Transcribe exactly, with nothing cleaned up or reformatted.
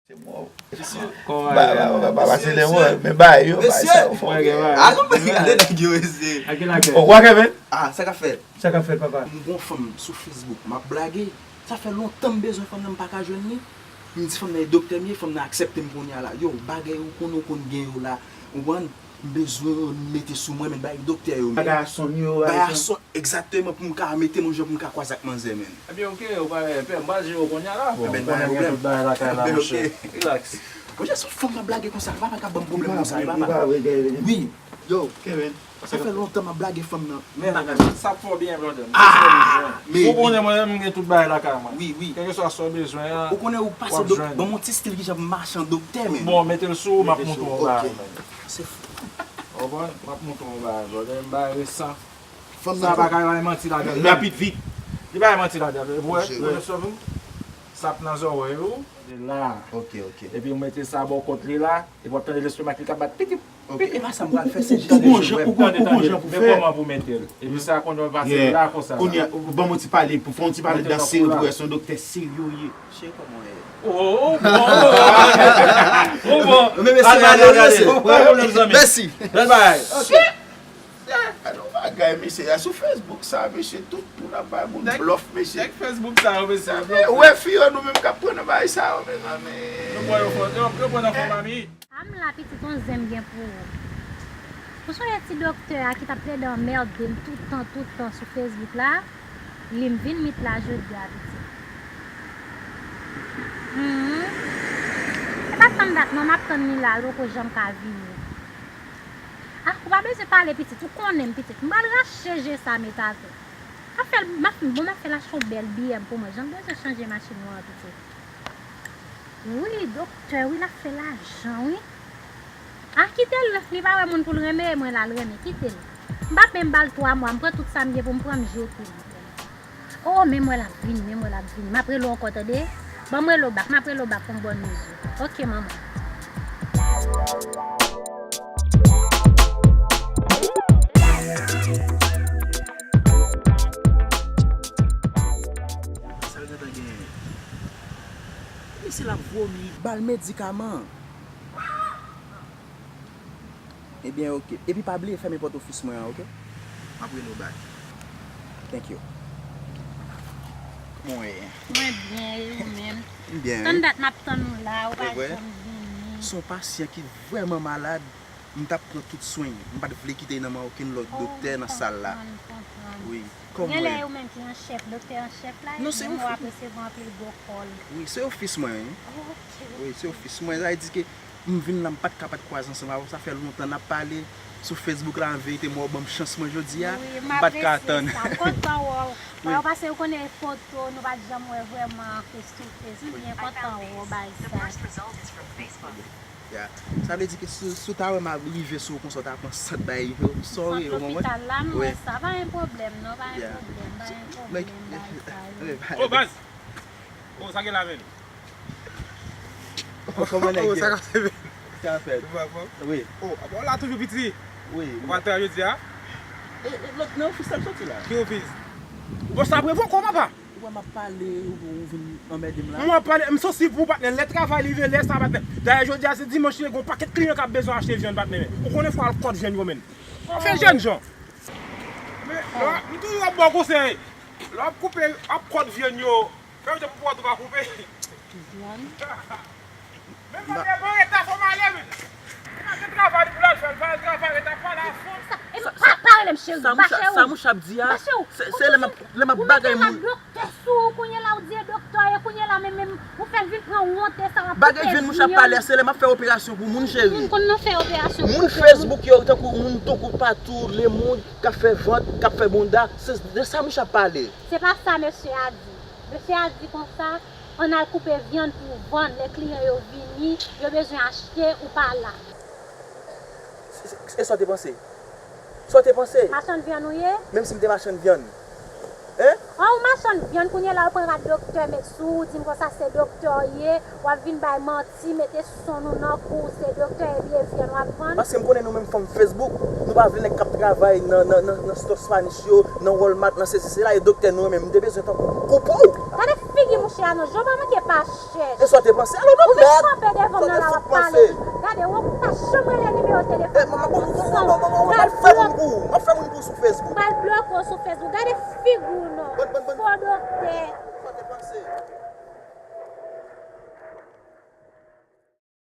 Ba, ba, ba, ba, ba, se lè mwen, men ba yo, ba sa, yo fò. Mesye! Alon, gade nèg yo, mesye. Ou kwa, Kevin? Ah, sa k ap fèt? Sa k ap fèt, papa? M gon fanm sou Facebook, m ap blage. Sa fè lontan m bezwen fanm nan, m pa ka jwenn li. M di fanm nan e doktè m ye, fanm nan aksepte m kounye a la. Yo, bagay ou konnen ou konn gen yo la. Ou konprann? M bezwen yo, m mete sou mwen, men bay doktè yo, men. Bagay a sonn yo, bagay a sonn, egzakteman, pou m ka mete m yon jan pou m ka kwaze ak manzè, men. Ebyen, oke, ou pa, pè, m pa jere w kounye a la. Bon, ou konnen m gen tout bagay lakay la, monchè. Relax. Monchè, se yon fanm k ap blage konsa, papa ka ban m pwoblèm konsa, papa. Wi. Yo, Kevin, sa fè lontan m ap blage fanm nan. Men, sa fò byen, brother. Ah, men ou konnen mwen menm, m gen tout bagay lakay mwen. Wi, wi. Kèlkeswa sa w bezwen an, w ap jwenn. Ou konnen ou pase dok-, ban m yon ti stil kijan pou m mache an doktè, men. Bon, mete l sou ou, m ap montre w yon bagay, men. Se fou. Ou konprann? M ap montre w yon bagay, brother. M bagay resan. Sa pa ka bay manti ladan l. Rapid, vit. Li pa bay manti ladan l. Ou wè, ou wè sa vin? Sa ap nan zòrèy ou. De la. Ok, ok. Epi ou mete sa bò kont li la, epi w ap tande lestomak li k ap bat pitip. Ok, e pa sa m pral fè, se jis ou gon jan, ou gon, ou gon jan pou fè. Men kòman pou mete l? Epi sa kounye a w pase la konsa. Kounye a, ou ban m yon ti pale, pou fè yon ti pale dan serye, pou wè se yon doktè serye ou ye. Cheri, kòman w ye? Oh, oh, bon. Oh, bon. Men mesye, ale, ale, ale. Pa pwoblèm, zanmi. Mèsi. Bèl bagay. Ok. Yeah, gade yon bagay, mesye, a sou Facebook sa, mesye, tout moun ap bay moun blòf, mesye. Nèg Facebook sa yo, mesye. Ou wè fi yo, nou menm k ap pran nan bagay sa yo, mezanmi. Yo pran yo fò, yo, yo pran nan fò mami. A m la pitit, yon zen m gen pou ou. Ou sonje ti doktè a ki t ap plede anmède m tout tan, tout tan sou Facebook la? Li m vin meet la jodi a, pitit. Hmm. E pa tann dat non, m ap tann li la, l poko janm ka vini. Ah, ou pa bezwen pale, pitit, ou konnen m, pitit. M pral rache je sa met atè. M ap fè l, m ap, bon, m ap fè l achte yon bèl B M pou mwen. Jan m bezwen chanje machin nou an, pitit. Wi, doktè, wi, l ap fè lajan, wi. Ah, kite l, li pa wè moun pou l renmen, e mwen la l renmen, kite l. M p ap menm ba l twa mwa, m pran tout sa m gen pou m pran, m jete l. Oh, men m wè l ap vini, men m wè l ap vini. M ap rele w ankò, tande? Ban m rele w bak, m ap rele w bak pou m ba w nouvèl. Ok, manman. Sa l gentan genyen? Mesye l ap vomi, ba l medikaman. Ebyen, ok. Epi pa bliye fèmen pòt ofis mwen an, ok? M ap rele w bak. Thank you. Kòman w ye? Mwen byen, e ou menm? M byen, wi. Tann dat m ap tann ou la, ou pa janm vini. Se yon pasyan ki vrèman malad. M t ap pran tout swen l. M pa t vle kite nan men okenn lòt doktè nan sal la. Oh, m konprann, m konprann. Wi. Genlè e ou menm ki an chèf, doktè an chèf la, e menm ou ap resevwa anpil gwo kòl. Wi, se ofis mwen, wi. Ok. Wi, se ofis mwen. Sa vle di ke m vin la, m pa t ka pa t kwaze ansanm avè w. Sa fè lontan n ap pale sou Facebook la, an verite, mwen w ban m chans mwen jodi a. Wi, m pa t ka atann. M apresye sa. M kontan wè w. Wi. Paske ou konnen foto, nou pa t janm wè vrèman face to face. M byen kontan wè w bay sa. Ya. Sa vle di ke si, si w ta wè m ap rive sou ou konsa, w ta pran sant bay yo. Sorry, ou konprann? Lopital la, m wè sa. Pa gen pwoblèm, non, pa gen pwoblèm, pa gen pwoblèm, bay sa yo. Oh, baz! Oh, sa gen la menm? Oh, kòman nèg yo? Sa ka fè? Sa fè? Wi. Oh, bon, la toujou piti? Wi. Ou pral travay jodi a? E, e, lòt nan ofis la m soti la. Ki ofis? Bon, sa prevo kò, papa! Ou wè m ap pale, ou, ou vin anmède m la. Mwen ap pale, m sansib pou ou, patnè. Lè travay rive, lè sa, patnè. Dayè, jodi a, se dimanch, li gon pakèt kliyan k ap bezwen achte vyann, patnè. Ou konnen fò al kòd vyann yo, menm. Fè jèn jan. Men, lè w ap, m toujou ap ba w konsèy. Lè w ap koupe, ap kòd vyann yo, fè yon jan pou pòt ou ka koupe. Vyann? Men pa gen bon reta fò m ale, wi. Li pa gen travay pou l al fè, l pa al travay, reta pale a fon. Sa, e, pa, pa rele m cheri, m pa cheri w. Sa mouche ap di a, se, se lè m ap, lè m ap bagay moun. Ou mete la doktè sou ou, kounye la ou di e doktè ye, kounye la men, men, ou fè l vin pran wont de sa w ap koupe vyann. Bagay vyann mouche ap pale a, se lè m ap fè operasyon pou moun, cheri. Moun konn nan fè operasyon pou moun. Moun Facebook yo, tankou moun tankou Patou, Lemoud, k ap fè vant, k ap fè bonda, se de sa mouche ap pale. Se pa sa mesye a di. Mesye a di konsa, ann al koupe vyann pou vann, lè kliyan yo vini, yo bezwen achte, ou pa la. E sa w te panse? Sa w te panse? Machann vyann ou ye? Menm si m te machann vyann. Hein? An, ou machann vyann, kounye la ou pran rad doktè met sou ou, di m konsa se doktè w ye, w ap vin bay manti, mete sou son nou nan kou, se doktè epi e vyann w ap vann. Paske m konnen nou menm fanm Facebook, nou pa vle nèg k ap travay nan, nan, nan, nan store Spanish yo, nan Walmart, nan sesi, sela, e doktè nou renmen. M te bezwen tankou koup ou. Gade figi Monchè, a non, Jan pa manke pa chèch. E sa w te panse? Alò, non, mèd. Ou vin kanpe devan m nan la, w ap pale. Gade, ou pa janm rele nimewo telefòn mwen. Bon, bon, bon, bon, bon, bon, bon, m ap fè moun pou ou. M ap fè moun pou ou sou Facebook. M pral bloke w sou Facebook. Gade figi w non. Bon, bon, bon. Fo doktè.